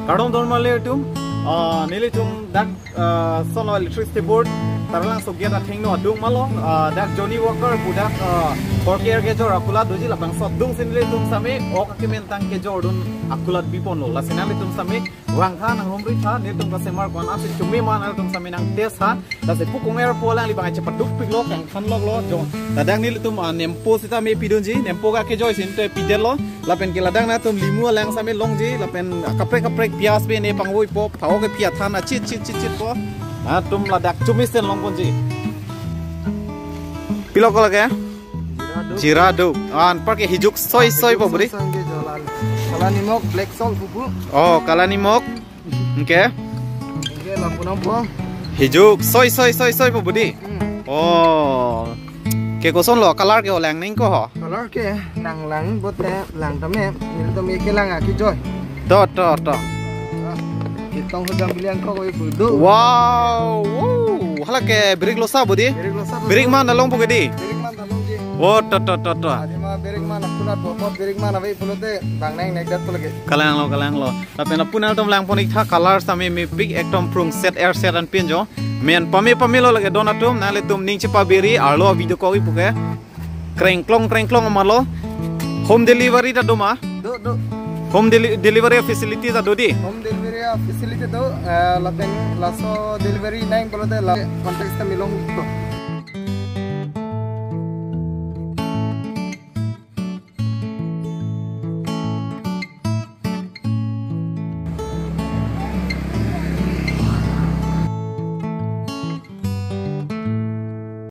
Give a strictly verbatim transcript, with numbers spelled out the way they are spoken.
Kardom don mali atum, ah, nelitum dak, ah, sono electricity board, Taralangso gate athengno adung malong, ah, dak Johnny Walker pu dak, ah, korker kejor akulat doji, labangso adungsi nelitum sitame ok akemantang kejordun akulat biponlo. Lasi nanglitum sitame vangtha, nangrumri tha, nelitum kasemar ko-an ansi chumi ma nanglitum sitame nang test tha. Lasi pu konger pu alangli bang chepaduk piklo, kangthan loklo jo. Ladak nelitum, ah, nempo sitame pidunji, nempo ke kejoisin te pidetlo. Lapen ke ladak nangtum limu alang sitame longji, lapen kaprek kaprek pias pen ne pangvoipo, phao ke pia than achit chit chit chitpo. Nangtum ladak chumi sen longponji. Pilo ko lake? Jira do. Jira do. Anparke hijuk soi soi po budi. Soi soi ke jolan. Kala nimok, black salt pupu. Oh, kala nimok. Anke? Anke lapu nangpo. Hijuk soi soi soi soi po budi. Hmm. Oh. Ke kosonlo, color ke olang ning ko ho? Color ke nanglang bote lang tame, nelitum ke lang akejoi. To, to, to. Ah, kitong hudam bilang ko koi budu. Wow. Wow. Hala ke birik losa budi? Birik losa budi. Birik man dalong pu ke di? Birik man dalongji. Oh, to, to, to, to. Adi ma birik man apuna po, po birik man ave pulote bang nang nek dat pulo ke. Kalanglo, kalanglo. Lapen lapu nangtum langpon-ik tha, color sitame mepik ekdom prungset erset an pinjo. Men pame pamelo lake don atum, nanglitum ning chepaberi, arlo video ko-ik pu ke. Krengklong krengklong ma lo. Home delivery ta do ma? Do, do. Home deli-, delivery facility ta do di? Home delivery facility do, eh, lapen laso delivery nang pulote la contact sitame longpo.